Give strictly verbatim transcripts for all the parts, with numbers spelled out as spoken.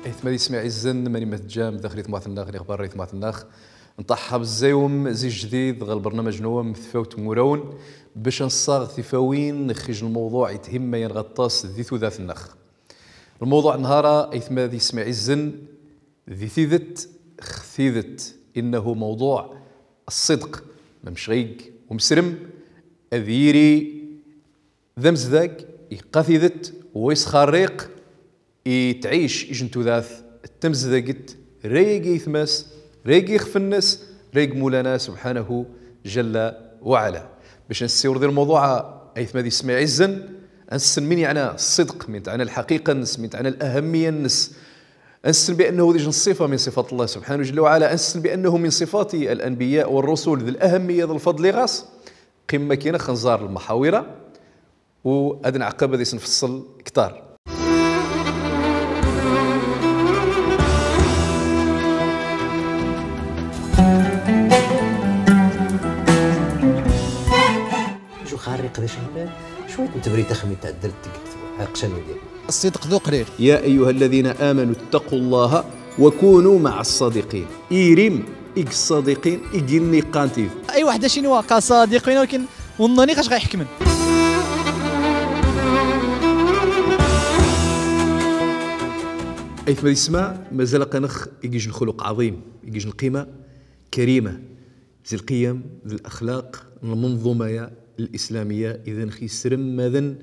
Aytma d isma iɛizzen, mani ma tejjam daxel i tmurt-nneɣ, niɣ barra i tmurt-nneɣ, nṭaḥab zzay-wem zi jdid ɣer lbernamaj-nwem Tfawt n Wurawen, bac ad nṣaɣ tifawin ɣ ij n lmewḍuɛ ithimmayen ɣaṭas di tudert-nneɣ. Lmewḍuɛ n nnhar-a, aytma d isma iɛizzen, di tidet, x tidet, إنه موضوع الصدق. Mamec ɣa ig umesrem ad yiri d amezdag, iqqar tidet, wa isxarriq, itɛic ij n tudert tamezdaget, ra ig aytma-s, ra ig ixef-nnes, ra ig Mulana subḥanahu jalla wa ɛala. Bac ad nessiwṛed i lmewḍuɛ-a, aytma d isma iɛizzen, ad nessen min yeɛna ṣṣidq, min teɛna lḥaqiqa-nnes, min teɛna lahamiya-nnes, ad nessen بأنه d ij n ṣṣifa min ṣifat Allah subḥanahu jalla wa ɛala, ad nessen بأنه min ṣifati alanbiya wa rrusul, d lahamiya d lfeḍl i ɣas. Qim makin ax ad nẓar lmaḥawir-a, u ad neɛqeb ad is-nfeṣṣel ktar. Ij uxarriq d acu i yellan? Cwayt n tebrit ax mi tɛeddelt deg tɛeqqact-agi. Ṣṣidq d uqrir. يا أيها الذين آمنوا اتقوا الله وكونوا مع الصادقين. Irim ig ṣṣadiqin, ig inna iqqan tidet. Ay waḥed acinwa qal ṣadiqin, walakin ur nniɣ ax ɣa iḥekmen. Aytma d isma, mazal aqan-ax ig ij n lxuluq ɛaḍim, ig ij n lqima karima. Zi lqiyam, zi laxlaq n lmenḍuma-ya lislamiyya, idan x isremmaden,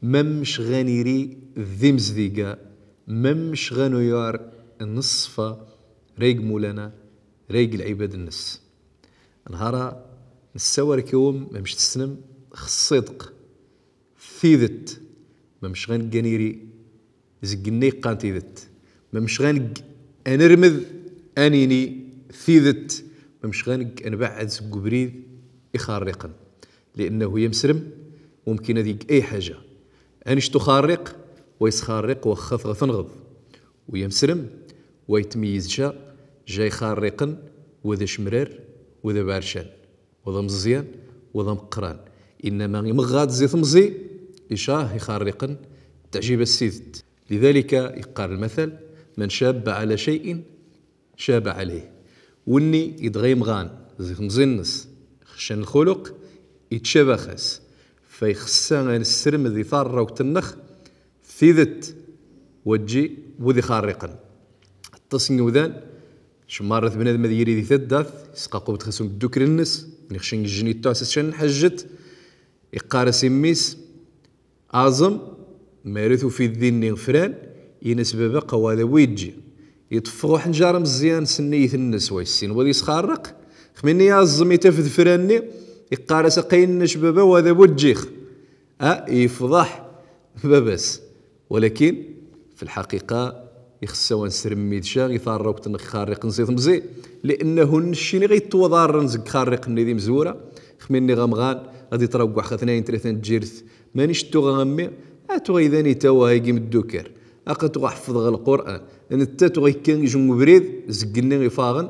mamec ɣa niri d imezdiga, mamec ɣa nuyar n ṣṣfa, ra ig Mulana, ra ig lɛibad-nnes. Nnhar-a nessawar kawem, mamec tessnem, x ṣṣidq. Tidet, mamec ɣa neg a niri, zeg inna iqqan tidet. Mamec ɣa neg a nrmed a nini tidet, mamec ɣa neg a nbeɛɛed zeg ubrid ixarriqen. لأنه ya amesrem, mumkin ad ig ay ḥaja. Anect uxarriq, wa isxarriq waxxat ɣa t-nɣeḍ. U ya amesrem, wa itmeyyiz ca, ja ixarriqen, wa d acemrar, wa d abercan. Wa d ameẓyan, wa d ameqqran. Innama imɣɣa-d zi temẓi, ica ixarriqen, teɛjib-as tidet. لذلك iqqar lmatal: من شاب على شيء شاب عليه. Winni i dɣa imɣan zi temẓi-nnes, xcan lxuluq, itcabax-as. Fa ixess-aɣ a nessermed i tarrawt-nneɣ tidet, wa d iji wid ixarriqen. Aṭas n yiwdan, cemma rret bnadem ad yiri di taddart, isqaqub-d xas umeddukel-nnes, nixcan ijjen ittuɛas-as can n ḥajjet, iqqar-as i mmi-s: aẓem, ma ara tufid dinni fran, in-as baba-k wa d abu ijji. Iṭṭeffeɣ uḥenjar ameẓyan s nniyet-nnes, wa issin wa d isxarreq, xminni aẓem itafed fran-nni, iqqar-as: aqay-nnac baba wa d abu ijjix. A, ifḍeḥ baba-s. Walakin, fi lḥaqiqa, ixess-awen sremmid ca i tarrawt-nneɣ ixarriqen zi temẓi, li'annahu nnec-ini ɣa itwaḍarren zeg ixarriqen-nni d imezwura, xminni ɣ amɣan, ad iṭragguɛ xa tnayen tlata n tjirt, mani cettuɣ a mmi, a tuɣ aydan itawah igi imedduker, aqa tuɣ ḥeffḍeɣ Lqur'an, netta tuɣ ikka ijum ubrid, zeg-nni ifaɣen,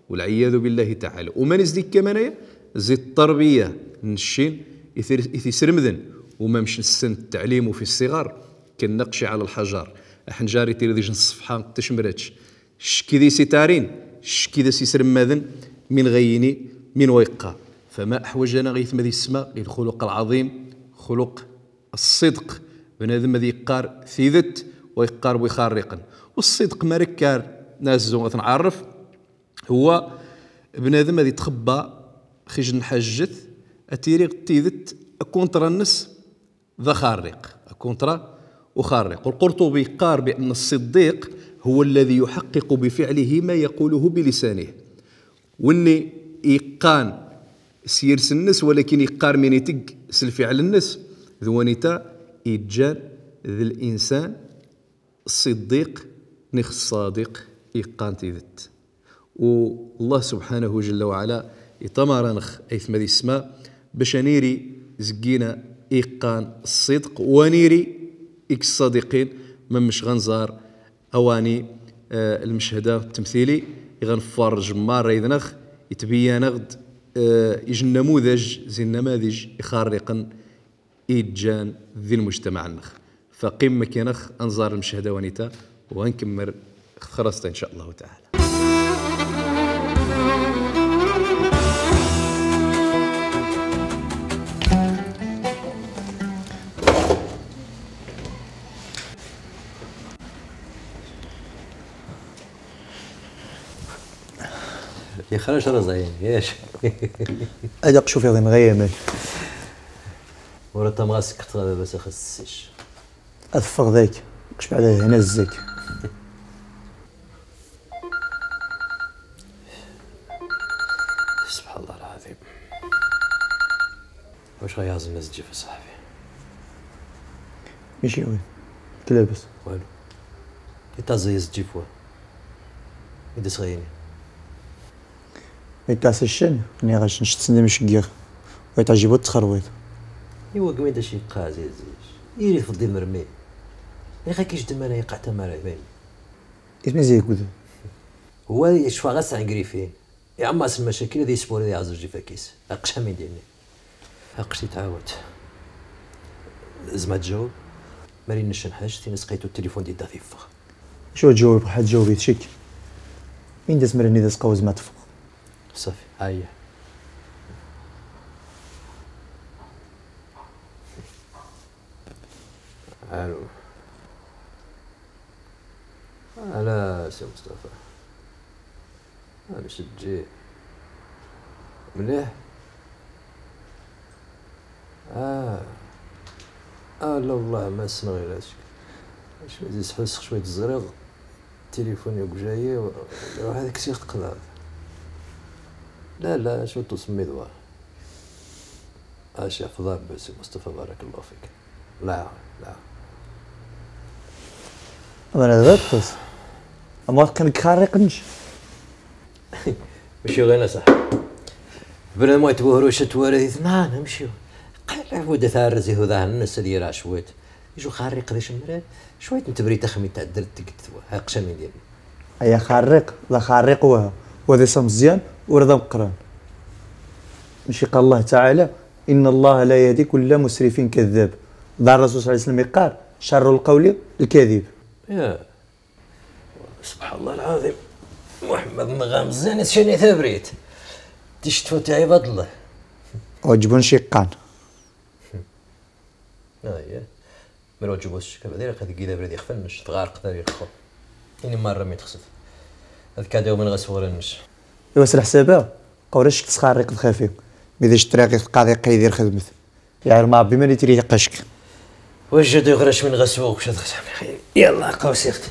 والعياذ بالله تعالى. U mani s-d-ikka manaya? Zi ṭṭarbiya n ccin i t-, i t-isremden, u mamec nessen التعليم في الصغر كالنقش على الحجر. Aḥenjar itiri d ij n ṣṣefḥa n tcemračt. Ccek i d-is-itarin, ccek i d-as-isremmaden min ɣa yini, min wa iqqar. Fama aḥwaǧ-aneɣ aytma d isma i lxuluq lɛaḍim, xuluq ṣṣidq. Bnadem ad iqqar tidet, wa iqqar bu ixarriqen. U ṣṣidq mara ikkar, nazzu ad t-nɛerref, هو bnadem ad itxebba x ij n ḥajjet, ad t-iriɣ d tidet, akuntra-nnes d axarriq, akuntra uxarriq. U Lqurṭubi iqqar بأن الصديق هو الذي يحقق بفعله ما يقوله بلسانه. Winni iqqan s yirs-nnes, walakin iqqar min iteg s lfiɛl-nnes, d wanita iǧǧan d linsan ṣṣiddiq, nix ṣṣadiq, iqqan tidet. U Allah subḥanahu jalla wa ɛala iṭamar-aneɣ aytma d isma bac a niri zeg ina iqqan ṣṣidq, wa niri ig ṣṣadiqin, mamec ɣa nẓar awani, eh, lmechhad-a ttemtili i ɣa neffer jemmar aydneɣ, itbeyyan-aneɣ-d, eh, ij n namudaj zi nnamadij ixarriqen iǧǧan di lmujtamaɛ-nneɣ. Fa qim makan-aneɣ a nẓar lmechhad-a wanita, وغنكمل خلاصة إن شاء الله تعالى. يا خرج رزعين، ياش. أدق شوف يا ذي مغيمن. ورا تمغاسك تغلب بس خسش. أثفغ ذاك، قش بعد هنا الزك. سبحان الله العظيم. واش غيازم الزجيف أصاحبي؟ ماشي وين؟ كلابس. والو. إتا زي الزجيف واه. إدا صغيرين. إتا سشن، ني غاش نشتسن مشقير. ويتعجبو التخرويط. إيوا كمي دا شي قازي زيش. إيري فضي مرمي. يا خي كيش دمانا يقع تمارا يبين. اسمي زي كذا. هو يشفى غا سان غريفين. يا عم، أصل المشاكل هذه يسبور هذه عزوز جفاكيس. أقشع من ديني. أقشع تعاود. زعما تجاوب. مالي نشن حاج، تي نسقيتو التليفون دي دافي فخ. شو تجاوب؟ حد جاوبي تشيك. مين داس مرني داس قوز ما تفخ. صافي، هيا. ألو. ألا سي مصطفى. أنا شجي. مليح؟ آه. آه، لا والله ما سمع غير هادشي. شوية زي سحوس، شوية زريغ. التليفون يوك جاي، و-، واحد كسي قلال. لا، لا، شو تسمي دوا؟ اش افضل بسي مصطفى، بارك الله فيك. لا، لا. أنا ذبحت. أما كان كاري قنش. مشي غير صح. بلا ما يتبهروا شتواري ثمان، مشي. قال عبود ثار زي هو ذا الناس اللي يرى شويت. يجو خارق ذي شمرة. شويت انت بريت أخمي تعدلت تقت. هاك شمي ديالي. أيا خارق، لا خارق وها. وذي سمزيان، ورضا مقران. مشي قال الله تعالى: "إن الله لا يهدي كل مسرف كذاب". دار الرسول صلى الله عليه وسلم يقال: "شر القول الكذب". يا. سبحان الله العظيم. محمد نغام زين شنو ثبريت. تشتفت يا عباد الله. عجب شقان. آه، يا. من وجب وسش كبدير قد قيدا بريد يخفنش، تغارق داري الخو. إني مرة ميتخسف. هذا كادو من غسول النش. إيوا سي الحسابة، قورشك تسخاريق الخفيف. ميداش الطريق يتقاضي قيدير خدمت. يا رمى ربي ماني تري قشك. وجد يغرش من غسوق، وش هاد غسامي خير؟ يلا، قوسي أختي.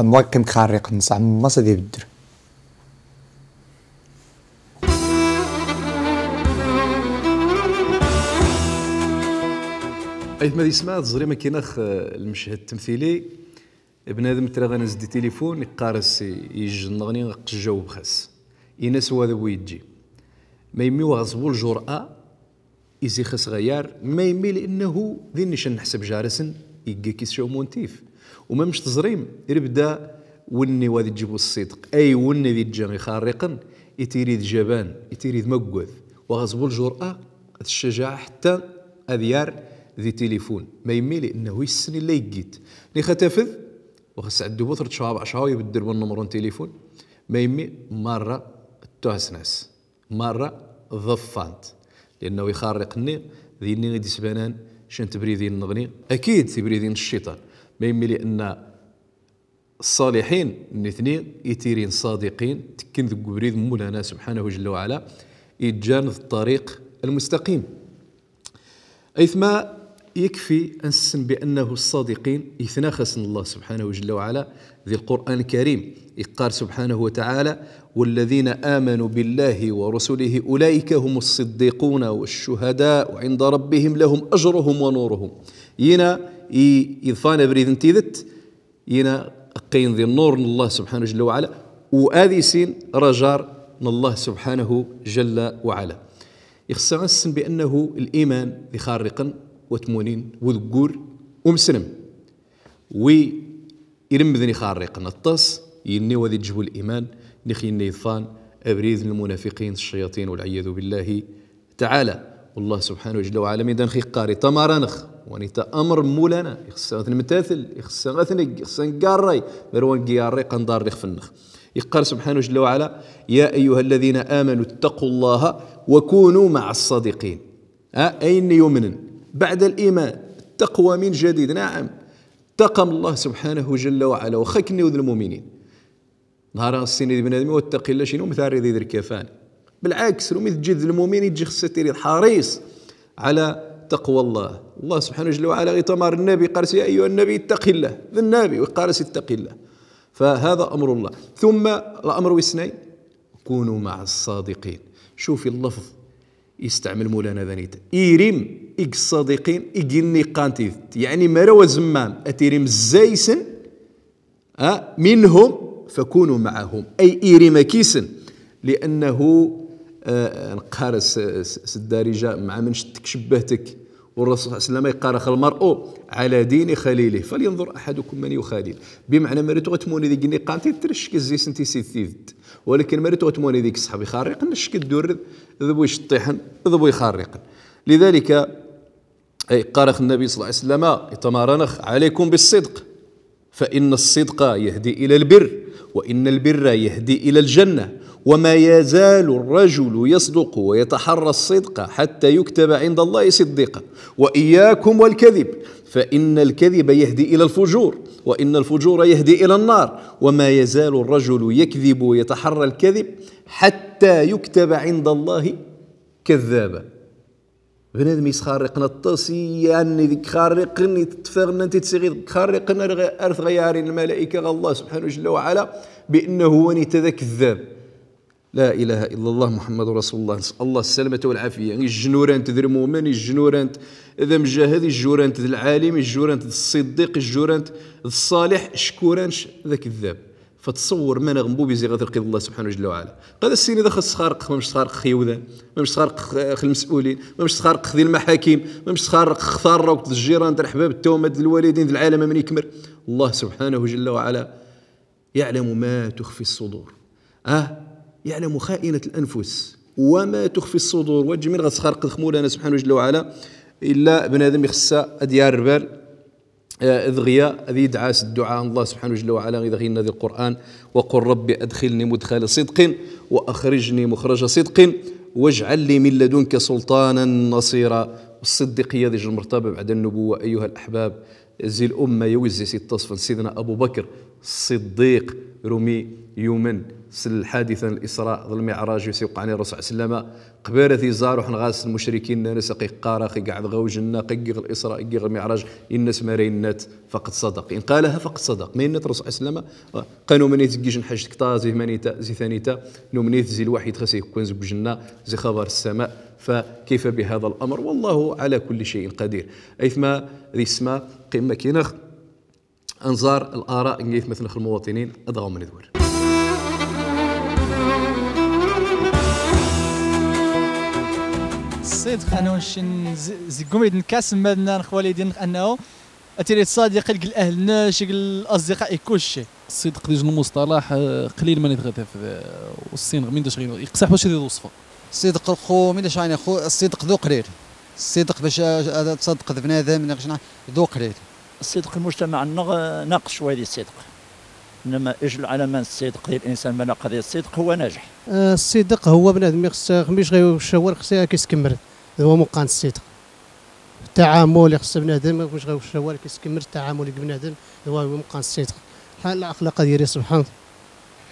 أمواكم خارق نصع مصدي بدر. أيثما ذي سمعت زري ما كاين أخ المشهد التمثيلي. بنادم ترى غنزدي تليفون يقارس يجنغني قجاوب خاس. إنس وهذا بو يجي. ما يمي وغصبو الجرأة. إزي خس غيار، ما يمي لأنه ذي نشان نحسب جارسن، يجي كيس شو مونتيف. وما مش تزريم، يبدا وني وادي تجيبو الصدق. أي وني ذي تجي يخارقن، يتيري ذي جبان، يتيري ذي مقوذ. وغصبو الجرأة، الشجاعة حتى أذيار ذي تليفون. ما يمي لأنه يسني لا يجيت. ني ختفذ، وخس عدو بوثر تشعب عشاوي يبدل من نمرون تليفون. ما يمي مرة توهس ناس. مرة ظفانت. لأنه يخرقني ذي ني دي سبانان شن تبريدين نغني. أكيد تبريدين الشيطان. ما يمي لأن الصالحين نثني يتيرين صادقين تكن ذو بريد مولانا سبحانه جل وعلا يجان الطريق المستقيم. أيثما يكفي أن نسن بأنه الصادقين يثناخسن الله سبحانه جل وعلا ذي القرآن الكريم. يقال سبحانه وتعالى: "والذين آمنوا بالله ورسله أولئك هم الصديقون والشهداء عند ربهم لهم أجرهم ونورهم". ينا ي-، يضفان بريد انتيدت، ينا قين ذي النور من الله سبحانه جل وعلا، وآذي سين رجار من الله سبحانه جل وعلا. يخص غنسن بأنه الإيمان ذي خارقا وتمونين وذكور ومسلم. وي يرمذني خارقا الطس، يني وذي جبو الإيمان، نخي يني يضفان أبريد المنافقين الشياطين والعياذ بالله تعالى. والله سبحانه جل وعلا ميدان خي قاري تمارنخ، واني تا أمر مولانا، يخصنا نمتثل، يخصنا نتنق، يخصنا نقاري، مروان قياري قندار لخفنخ. يقال سبحانه جل وعلا: يا أيها الذين آمنوا اتقوا الله وكونوا مع الصادقين. ها، أين يؤمنن؟ بعد الإيمان، التقوى من جديد، نعم. تقم الله سبحانه جل وعلا، وخكني وذ المؤمنين. نهار السين إذ بنادم واتق الله، شنو مثال ريد ذي الكفان؟ بالعكس، لو ميت جد المؤمن يجي خصتي ريد حريص على تقوى الله. الله سبحانه جل وعلا غي تمر النبي قارس: يا أيها النبي اتق الله. ذا النبي وقارس: اتق الله. فهذا أمر الله. ثم الأمر والثنين: كونوا مع الصادقين. شوفي اللفظ يستعمل مولانا ذانيتا. إيريم إيك الصادقين، إيك النقانتيد. يعني ما روى زمام، أتيريم الزايسن، آه، منهم فكونوا معهم، أي إيريماكيسن، لأنه، آه، نقارس س-، س-، سدارجة مع من شتك شبهتك. والرسول صلى الله عليه وسلم يقارخ: المرء على دين خليله فلينظر أحدكم من يخالل. بمعنى، مريتو غتموني ذيك نقانتي ترشك الزيسن تيسيد ثيد. ولكن مريتو غتموني ذيك الصحابي خارق نشك الدور ذبو يشطيحن ذبو يخارقن. لذلك أي قارخ النبي صلى الله عليه وسلم يتمارنخ: عليكم بالصدق، فإن الصدق يهدي إلى البر، وإن البر يهدي إلى الجنة، وما يزال الرجل يصدق ويتحرى الصدق حتى يكتب عند الله صديقا، وإياكم والكذب، فإن الكذب يهدي إلى الفجور، وإن الفجور يهدي إلى النار، وما يزال الرجل يكذب ويتحرى الكذب حتى يكتب عند الله كذابا. بنادم يسخارقن الطاس، يعني ذيك خارقن، يتفاغن انت تسيغي ذيك خارقن، أرث غيارين الملائكة غا الله سبحانه جل وعلا بأنه هو نيت ذا كذاب. لا إله إلا الله محمد رسول الله. نسأل الله السلامة والعافية. يجنورانت ذا المؤمن، يجنورانت ذا مجاهد، يجورانت ذا العالم، يجورانت ذا الصديق، يجورانت ذا الصالح، شكورانش ذا كذاب. فتصور ما نغنبو بزي غادي نلقي الله سبحانه جل وعلا. قال السيني: إذا خص خارق، ما مش خارق خيوذان، ما مش خارق خ-، خ المسؤولين، ما مش خارق ذي المحاكم، ما مش خارق خثار راوك الجيران، ذي الأحباب، التوامد، ذي الوالدين، ذي العالم من يكمل. الله سبحانه جل وعلا يعلم ما تخفي الصدور. آه، يعلم خائنة الأنفس وما تخفي الصدور. وجه من غص خارق ذخ مولانا سبحانه جل وعلا، إلا بنادم يخص أديار البال. آه، دغيا ذي دعاس الدعاء الله سبحانه جل وعلا، إذا غينا ذي القرآن: وقل رب أدخلني مدخل صدق وأخرجني مخرج صدق واجعل لي من لدنك سلطانا نصيرا. الصديقية ذي المرتبة بعد النبوة، أيها الأحباب، ذي الأمة يوزي سي التصفن سيدنا أبو بكر الصديق، رومي يومن سل الحادثة الإسراء والمعراج يسوق عن الرسول صلى الله عليه وسلم. قبيلة ذي زار وحن غاس المشركين ناس قي قارا خي قاعد غاو جنة قي قيغ الإسراء قي قيغ المعراج. الناس ما رينت فقد صدق، إن قالها فقد صدق. ما ينت الرسول صلى الله عليه وسلم، آه، قالوا من يتجيش نحج كتازي ثمانيتا زي ثانيتا، نومنيت زي الواحد خاص يكون زي جنة زي خبر السماء. فكيف بهذا الأمر؟ والله على كل شيء قدير. أيثما ذي السماء قمة كينخ. أنظار الآراء نقيث مثل المواطنين أضغوا من ذور. الصدق أنا ونشن ز-، زقوم يدن كاس مادنا نخوالي دين أنه أتري الصادق يلقى الأهل ناش، يلقى الأصدقاء، يكوشي. الصدق ديجن مصطلح، آه، قليل من يتغطى في ذا، والصين من داش غير يقصح باش يدير وصفة. الصدق الخو، من داش يعني خو، الصدق ذو قليل. الصدق باش، آه، تصدق ذ بنادم، من غشنا ذو قليل. الصدق المجتمع نغ-، ناقص شوية ديال الصدق. إنما إجل على من الصدق ديال الإنسان، ما ناقض الصدق هو ناجح. آه، الصدق هو بنادم يخص، مش غير الشوال خص كيس كمرت. هذا هو مقان الصدق. التعامل يخص بنادم، مش غير الشوال كيس كمرت التعامل بنادم، هذا هو مقان الصدق. حال الأخلاق ديالي سبحان،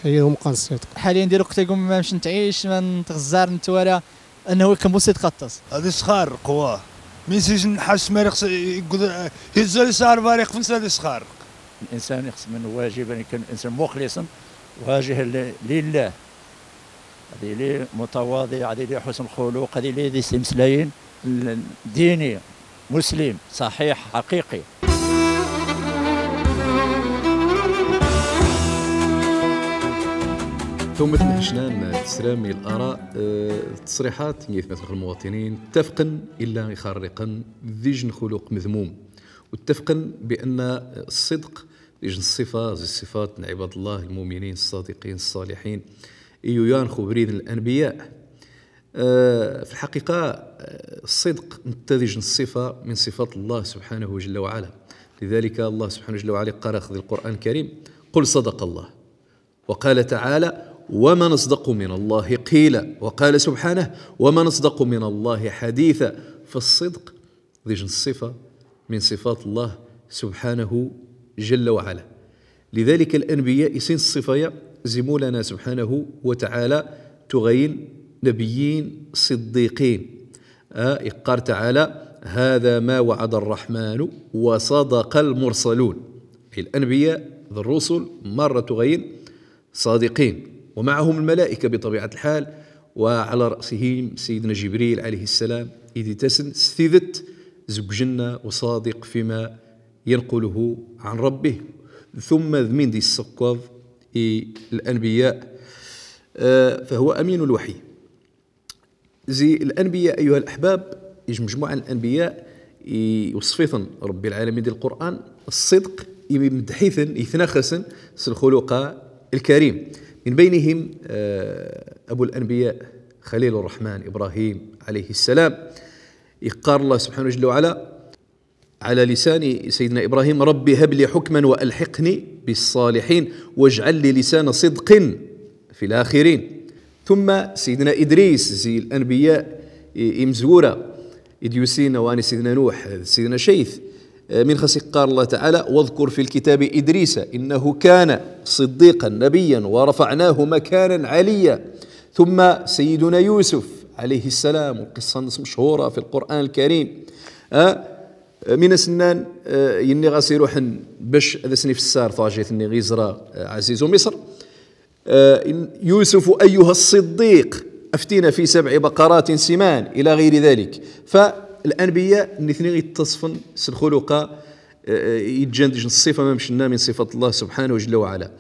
هي هو مقان الصدق. حاليًا ديال وقت يقوم ما مش نتعيش، ما نتغزار، نتوارى. أنه يكون بوسيط قطس. هذه صخار قواه. مين سيجن حاس مارق س-، يقول، هزو لي صار بارق فنسا هذه صخار. الإنسان يخص من واجب أن يكون الإنسان مخلصا واجها ل-، لله. هذه لي متواضع، هذه لي حسن الخلق، هذه لي ذي سمسلاين. ال-، ديني مسلم صحيح حقيقي. ثم تنهشنا أن تسرامي الآراء، آه، التصريحات، نيث مثل المواطنين، اتفقن إلا يخرقن ذيجن خلق مذموم. واتفقن بأن الصدق ذيجن الصفة، زي الصفات من عباد الله المؤمنين الصادقين الصالحين، إيو يان خبرين الأنبياء. آه، في الحقيقة، آه، الصدق نتاج صفة من صفات الله سبحانه جل وعلا. لذلك الله سبحانه جل وعلا قال في القرآن الكريم: "قل صدق الله". وقال تعالى: "ومن أصدق من الله قيلا". وقال سبحانه: "ومن أصدق من الله حديثا". فالصدق ذي صفة من صفات الله سبحانه جل وعلا. لذلك الأنبياء إسين صفايا زي مولانا سبحانه وتعالى تغين نبيين صديقين. آه، إقار تعالى: "هذا ما وعد الرحمن وصدق المرسلون". الأنبياء، الرسل، مرة تغين صادقين، ومعهم الملائكة بطبيعة الحال، وعلى رأسهم سيدنا جبريل عليه السلام، إذ تسن ستيدت زوج جنة وصادق فيما ينقله عن ربه، ثم من دي السقوف الأنبياء، آه، فهو أمين الوحي. زي الأنبياء أيها الأحباب، يج مجموعة من الأنبياء يوصفيثن ربي العالمين دي القرآن الصدق، يمدحيثن، يتنخسن سلخلق الكريم. من بينهم، آه، أبو الأنبياء خليل الرحمن إبراهيم عليه السلام. يقار الله سبحانه جل وعلا: على لسان سيدنا إبراهيم: "رب هب لي حكما وألحقني بالصالحين واجعل لي لسان صدق في الآخرين". ثم سيدنا إدريس زي الأنبياء إمزورة، إديوسين واني سيدنا نوح، سيدنا شيث، من خسي قال الله تعالى: "واذكر في الكتاب إدريس إنه كان صديقا نبيا ورفعناه مكانا عليا". ثم سيدنا يوسف عليه السلام، والقصة مشهورة في القرآن الكريم. آه، من سنان، آه، يني غاسي روحن باش هذا سني في السار طاجيت إني غيزرا، آه، عزيز مصر. آه، إن يوسف أيها الصديق أفتنا في سبع بقرات سمان إلى غير ذلك. فالأنبياء نثني يتصفن سلخلق، آه، يتجندج الصفة ما مشنا من صفة الله سبحانه جل وعلا.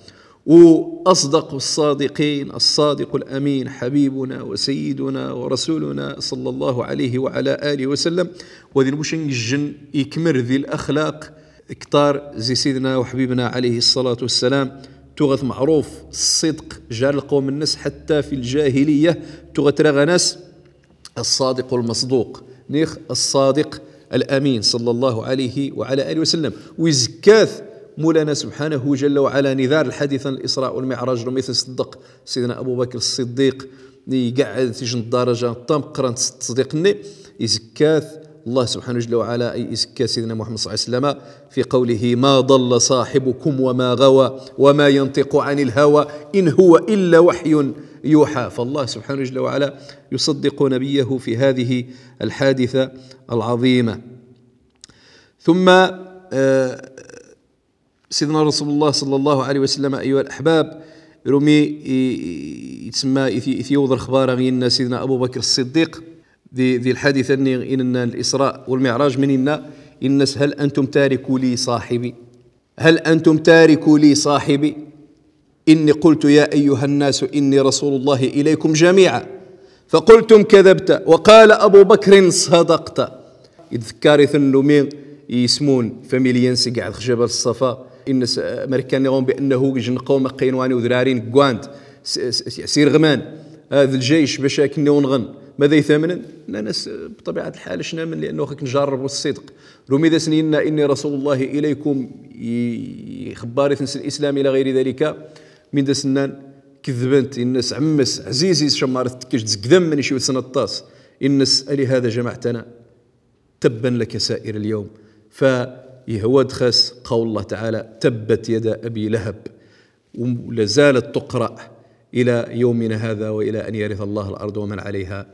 وأصدق الصادقين الصادق الأمين حبيبنا وسيدنا ورسولنا صلى الله عليه وعلى آله وسلم. وذي نبوش نجن يكمر ذي الأخلاق كتار زي سيدنا وحبيبنا عليه الصلاة والسلام. تغث معروف الصدق جار القوم الناس حتى في الجاهلية، تغث رغناس الصادق المصدوق، نيخ الصادق الأمين صلى الله عليه وعلى آله وسلم. ويزكاث مولانا سبحانه جل وعلا نذار الحديث عن الإسراء والمعراج، رميث الصدق سيدنا أبو بكر الصديق، يقعد تيجن الدرجة طمقرا تصديق ني، يزكاث الله سبحانه جل وعلا، أي يزكى سيدنا محمد صلى الله عليه وسلم في قوله: "ما ضل صاحبكم وما غوى وما ينطق عن الهوى إن هو إلا وحي يوحى". فالله سبحانه جل وعلا يصدق نبيه في هذه الحادثة العظيمة. ثم، آه، سيدنا رسول الله صلى الله عليه وسلم أيها الأحباب، رمي ي-، ي-، يتسمى يثي-، يثيوض الخبار غينا سيدنا أبو بكر الصديق ذي، ذي الحادثة إني إن الإسراء والمعراج من إنا، إن: "هل أنتم تاركو لي صاحبي؟ هل أنتم تاركو لي صاحبي؟" إني قلت: "يا أيها الناس إني رسول الله إليكم جميعا، فقلتم كذبت، وقال أبو بكر صدقت". يتذكر ثنو مين يسمون فاميليان سي قاعد خشبة الصفا، إن س-، أمريكان يرون بأنه جن قوم قينواني وذرارين قواند س-، س-، سير غمان. هذا الجيش باش كني ونغن. ماذا يثمنن؟ أنا ناس بطبيعة الحال شنامن، لأنه خاك نجرب الصدق. رومي ذا سنينا إني رسول الله إليكم، ي-، خباري ثنس الإسلام إلى غير ذلك. من دا سنان كذبنت، إنس عمس عزيزي شمارة تكش زقدم من شيوت سنطاس. إنس ألي هذا جماعتنا، تبا لك سائر اليوم. فيهود خاس قول الله تعالى: "تبت يدا أبي لهب". ولا زالت تقرأ إلى يومنا هذا وإلى أن يرث الله الأرض ومن عليها.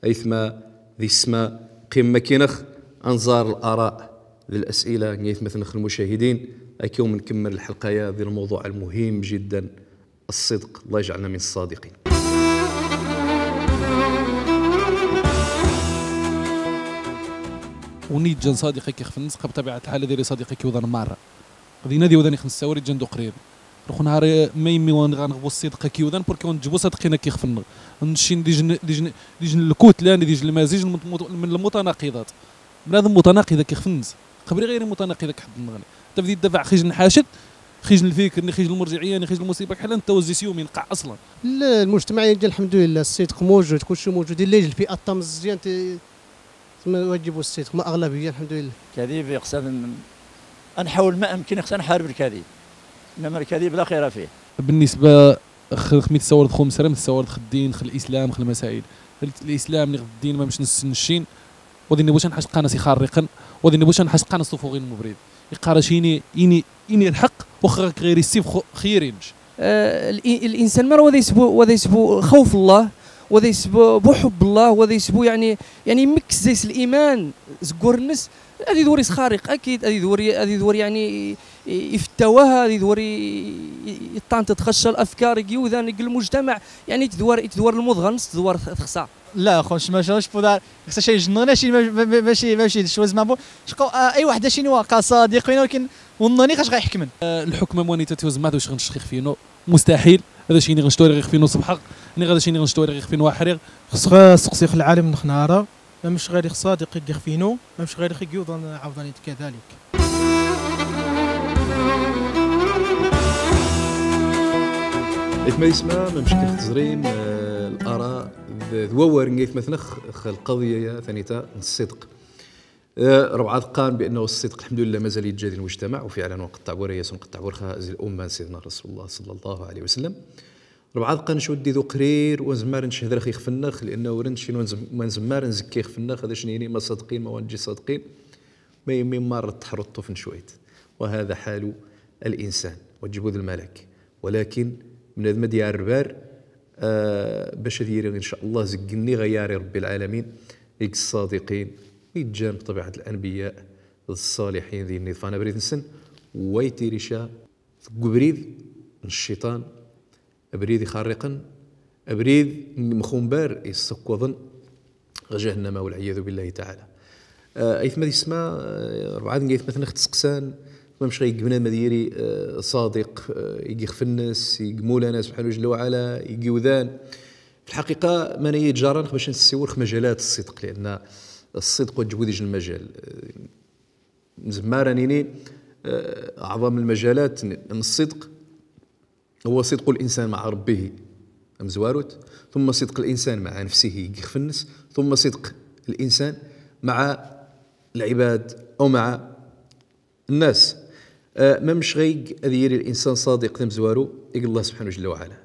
أيثما ذي السماء قيم مكينخ أنظار الآراء ذي الأسئلة، نيث مثل المشاهدين، أكيوم نكمل الحلقة يا ذي الموضوع المهم جدًا، الصدق. الله يجعلنا من الصادقين. ونيت جان صديقك يخفنس، قب طبيعة الحال ذي صديقك يوضن مرة. غادي نادي وذاني خمس ساوري جندو قريب. روخ نهار ما يمي وان غنغبو الصدق كيودان، بوركي وان تجيبو صدقينا كيخفن. نشين دي جن، دي جن، دي جن الكوت لان، دي جن المزيج من المت-، من المتناقضات. بنادم متناقضة كيخفنز. خبري غير متناقضة كحد النغني. تبدي تدفع خيج نحاشد، خيج الفكر، ني خيج المرجعية، ني خيج المصيبة، كحال أنت وزي سيومي نقع أصلًا. لا، المجتمع يجي الحمد لله، الصدق موجود، كل شيء موجود. إلا يجي الفئة الطمزية، أنت تسمى واجب الصدق، ما أغلبية الحمد لله. كذب يقصد أن، أن حاول ما أمكن يقصد أن حارب الكذب. إنما الكذب لا خير فيه. بالنسبة خ-، خميت السوارد خو مسرم، السوارد خ الدين، خ الإسلام، خ المسائل. ال-، الإسلام نغ الدين ما مش نس-، نشين. وذي نبوش نحش قانس يخرقن، وذي نبوش نحش قانس طفوغين مبريد. يقارش إني، إني، إني الحق، وخرق غير السيف خ-، خيرينش. آه، الإ-، الإنسان مر وذا يسبو، وذا يسبو خوف الله، وذا يسبو بو حب الله، وذا يسبو يعني، يعني ميكس زي الإيمان، زكور النس، هذه دوري سخارق، أكيد، هذه دوري، هذه دوري يعني ي-، يفتواها، هذه دوري ي-، ي-، يطان تتخشى الأفكار، يجي وذان، يجي المجتمع، يعني يتدور، يتدور المضغن، يتدور ث-، ثخسا. لا، خوش، ما شاء الله، شوفوا دار. خصها شي جنون، شي ما-، ما-، ما-، ماشي، ماشي شوز ما بو. شقو، آه، أي واحد شي نوا قصادق، ولكن والنوني خاش غيحكمن. آه، الحكمة مواني تتوز ما توش غنشخيخ فينو. مستحيل. هذا شي ني غنشتوري غيخ فينو صبحق. ني غذا شي ني غنشتوري غيخ فينو حريق. خصها سقسي خ العالم نخنارة. ما مش غير خصادق يجي خفينو، ما مش غير خيجي وضن عوضاني كذلك. إثما يسمى ما مش كيف تزريم، آه، الآراء ذ-، ذوور نقيث مثنخ خ القضية يا ثانيتا الصدق. آه، ربعة قان بأنه الصدق الحمد لله ما زال يتجاذي المجتمع، وفعلًا ونقطع بوريا ونقطع بورخا زي الأمة سيدنا رسول الله صلى الله عليه وسلم. ربعة قان شو دي ذو قرير ونزمار نشهد رخي خفنخ، لأنه ورنشين ونزم-، ونزمار نزكي خفنخ، هذا شنيني ما صادقين ما وانجي صادقين. ما يمين مار تحرطو في نشويت. وهذا حال الإنسان. وجبوذ الملك. ولكن من هذا مديار البار، آه، باش هذه يري إن شاء الله زقني غياري ربي العالمين، يك الصادقين، يتجان بطبيعة الأنبياء الصالحين ذي النظفان بريد نسن، ويتيريشا ثقو بريد الشيطان، بريد يخرقن، بريد مخنبر يسكوضن جهنم والعياذ بالله تعالى. آه، أيثما ذي اسمه، آه، ربعة دنقا أيثما ثنخ تسقسان، ما مش غير يقبنا ما ديري، آه، صادق، آه، يجي خفنس، يجي مولانا سبحانه جل وعلا، يجي وذان. في الحقيقة، ما نيجي جاران باش نسيور في مجالات الصدق، لأن الصدق وجبو ذي المجال. آه، زمارا نيني، آه، أعظم المجالات من الصدق هو صدق الإنسان مع ربه، أمزواروت، ثم صدق الإنسان مع نفسه، يجي خفنس، ثم صدق الإنسان مع العباد أو مع الناس. آه، ما مش غيق أذ يري الإنسان صادق ذا مزوارو، يقل الله سبحانه جل وعلا.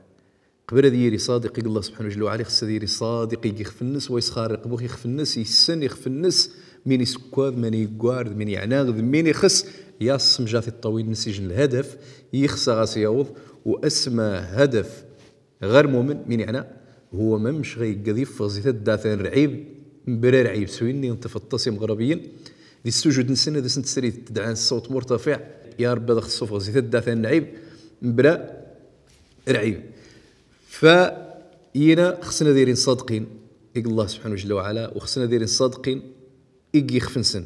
قبل أذ يري صادق، يقل الله سبحانه جل وعلا، خص أذ يري صادق، يجي خفنس، ويسخارق بوخ يخفنس، يسن يخفنس، مين يسكوذ، مين يقوارد، مين يعناغ، مين يخص، ياصم جاثي الطويل نسجن الهدف، يخص غاسي يوض، وأسمى هدف غير مؤمن، مين يعنى؟ هو ما مش غيقضي فغزي تداثن رعيب، برا رعيب، سويني انت في التصيم غربيين، ذي السجود نسنة، ذي سنت سريت تدعان الصوت مرتفع، يا رب هذا خصو فغزي تداثن رعيب، برا رعيب. فينا خصنا ديرين صادقين، يقول الله سبحانه جل وعلا، وخصنا ديرين صادقين، إيجي خفنسن.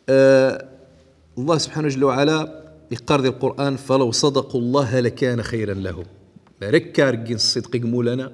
آه، الله سبحانه جل وعلا يقار ذي القرآن: "فلو صدقوا الله لكان خيرا لهم". بارك كارجين الصدق يقمو لنا،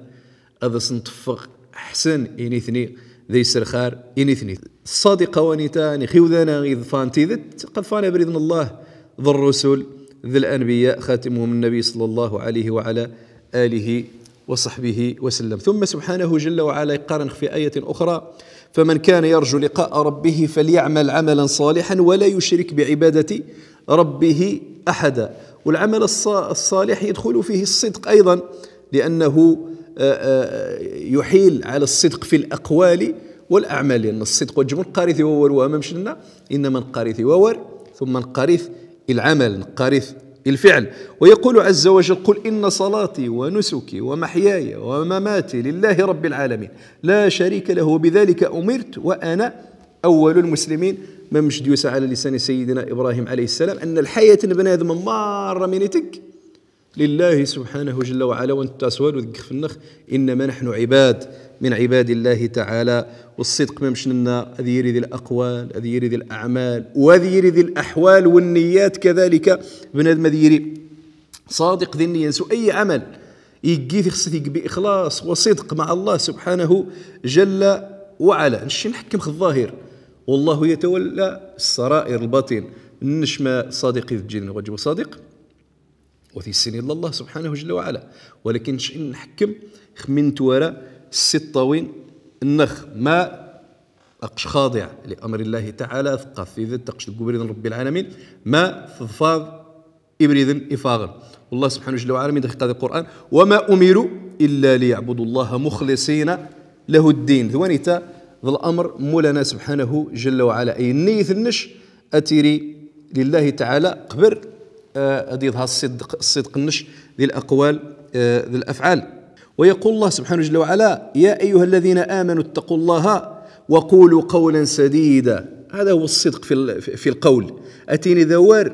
هذا سنتفق حسن إنيثني، ذي سرخار إنيثني. الصادقة وانيتاني خيوذانا إذ فان تيذت، قد فان بريد من الله ذي الرسل، ذي الأنبياء، خاتمهم النبي صلى الله عليه وعلى آله وصحبه وسلم. ثم سبحانه جل وعلا يقارن في آية أخرى: "فمن كان يرجو لقاء ربه فليعمل عملا صالحا ولا يشرك بعبادة ربه أحدا". والعمل الص-، الصالح يدخل فيه الصدق أيضا، لأنه، آه، آه، يحيل على الصدق في الأقوال والأعمال، لأن الصدق وجب قارث وور وما مشلنا، إنما نقارث وور، ثم نقارث العمل، نقارث الفعل. ويقول عز وجل: "قل إن صلاتي ونسكي ومحياي ومماتي لله رب العالمين لا شريك له وبذلك أمرت وأنا أول المسلمين". ما مش ديوسا على لسان سيدنا إبراهيم عليه السلام أن الحياة بنادم مرة مينيتك لله سبحانه جل وعلا، وانت تسوال وذكر في النخ، إنما نحن عباد من عباد الله تعالى. والصدق ما مش لنا أذ يري ذي الأقوال، أذ يري ذي الأعمال، وأذ يري ذي الأحوال والنيات كذلك. بنادم أذ يري صادق ذي النية، سو أي عمل يجي في خصتك بإخلاص وصدق مع الله سبحانه جل وعلا. نشي نحكم في الظاهر، والله يتولى السرائر، الباطن. نشما صادق إذ جينا وجب صادق. Ur t-issin illa Llah subḥanahu jalla wa ɛala. Walakin ticni ad nḥkem, xmi n-twara s-tiṭṭawin-nneɣ, ma aqc xaḍiɛ li amri Llahi taɛala, tqqar tidet, aqc deg ubrid n Ṛebbi lɛalamin, ma teḍfar ibriden ifaɣen. Llah subḥanahu jalla wa ɛala mi dɣa iqqar di Lqur'an: وما أمروا إلا ليعبدوا الله مخلصين له الدين. D wanita? D lamr n Mulana subḥanahu jalla wa ɛala. Ay nniyet-nnec ad tiri lillahi taɛala, qbel, eh, ad iḍhar ṣṣidq, ṣṣidq-nnec di laqwal, eh, di lafɛal. ويقول الله سبحانه جل وعلا: يا أيها الذين آمنوا اتقوا الله وقولوا قولا سديدا. هذا هو الصدق في ال-، في القول. Ad tiniḍ awal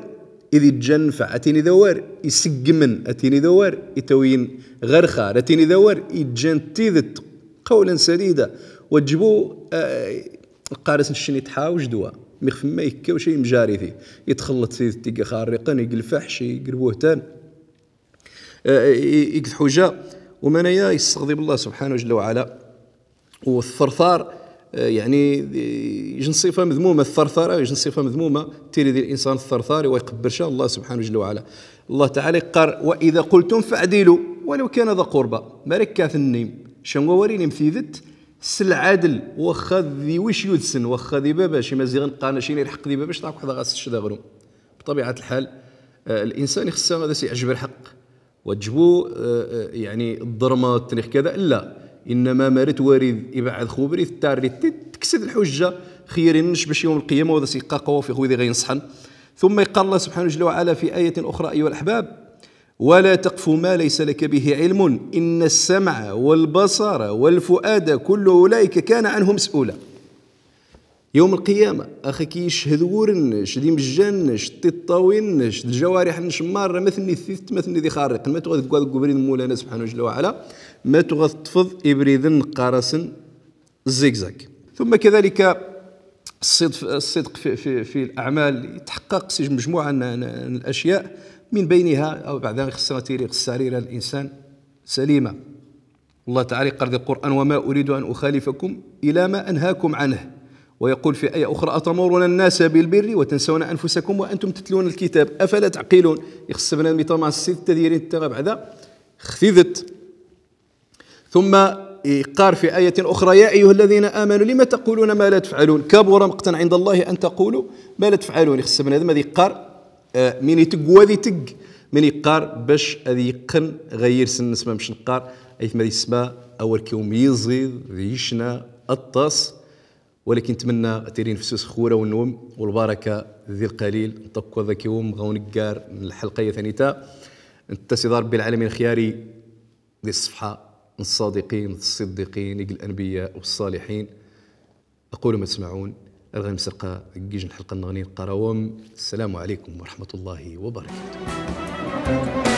i d-iǧǧan nnfeɛ, ad tiniḍ awal iseggmen, ad tiniḍ awal itawin ɣer lxir, ad tiniḍ awal iǧǧan tidet. قولا سديدا. Wa ǧbu, eh, qqar-as ncni tḥawj dwa. Mi xf ma ikka u cay mjarit-i. Itxellṭ tidet ig ixerriqen, ig lfaḥc, ig lbuhtan. Eh, i-, ig tḥuja, u manaya yesseɣḍib Llah subḥanahu jalla wa ɛala. U ttertar, eh, yeɛni, eh, ijj n ṣṣifa medmuma, ttertara, ijj n ṣṣifa medmuma, tiri di linsan ttertar, wa iqebber ca Llah subḥanahu jalla wa ɛala. Llah taɛala iqqar: وإذا قلتم فاعدلوا ولو كان ذا قربى. Ma ara k-tenniyem, ca n wawal inim tidet, s lɛadl, waxxa d wic yudsen, waxxa d babac, imaziɣen qqaren acimi ilḥeq d babac, ṭaɛk weḥd-s ɣas tecc d aɣrum. Bṭabiɛat lḥal, eh, linsan ixeṣṣa ad as-iɛǧeb lḥeqq. Wa ǧbu, eh, eh, yeɛni, ḍḍerma tnix kada, la. Innama ma ara twariḍ ibeɛɛed x ubrid, tarriḍ-t, tekkseḍ lḥujja, xyir-nnec bac yawm lqiyama, wa ad as-iqqar qawafix wid i ɣa inṣeḥen. ثم iqqar Llah subḥanahu jalla wa ɛala fi ayatin uxra: أيها الأحباب، ولا تقف ما ليس لك به علم، إن السمع والبصر والفؤاد كل أولئك كان عنه مسؤولا. Yawm lqiyama, ax a k-iched wur-nnec, d imejjan-nnec, d tiṭṭawin-nnec, d lǧawariḥ-nnec marra, ma tennid tidet, ma tennid ixerriqen, ma tuɣa deg wa deg ubrid n Mulana subḥanahu jalla wa ɛala, ma tuɣa teṭṭfeḍ ibriden qqar-asen zzigzag. ثم كذلك الصدق، الصدق في، في، في الأعمال يتحقق s mejmuɛa n, n, n lacya, min baynha, aw beɛda ixeṣṣa tiri ɣ ssarira n linsan salima. Llah taɛala iqqar di Lqur'an: وما أريد أن أخالفكم إلى ما أنهاكم عنه. ويقول في آية أخرى: أتأمرون الناس بالبر وتنسون أنفسكم وأنتم تتلون الكتاب أفلا تعقلون. Ixeṣṣa bnadem iṭṭamaɛ s tidet, ad yiri netta ɣa beɛda x tidet. ثم iqqar في آية أخرى: يا أيها الذين آمنوا لم تقولون ما لا تفعلون، كبر مقتا عند الله أن تقولوا ما لا تفعلون. Ixeṣṣa bnadem ad iqqar, eh, min itegg wa ad itegg, min iqqar bac ad iqqen ɣer yirs-nnes, ma mec neqqar, aytma ad isma awal-kiwm yiẓid, d icna, aṭṭas, walakin ntmenna ad tiri nefsus x wurawen-nwem, u lbaraka di lqalil. Nṭakk wa daki-wem ɣer uneggar n lḥelqa tanita n Ttasiḍa Ṛebbi lɛalamin xyari di ṣṣefḥa n ṣṣadiqin, d ṣṣiddiqin, ig lanbiya u ṣṣaliḥin. أقول ما تسمعون، ar ɣa imselqa deg ijj n lḥelqa-nneɣni, neqqar-awem: السلام عليكم ورحمة الله وبركاته.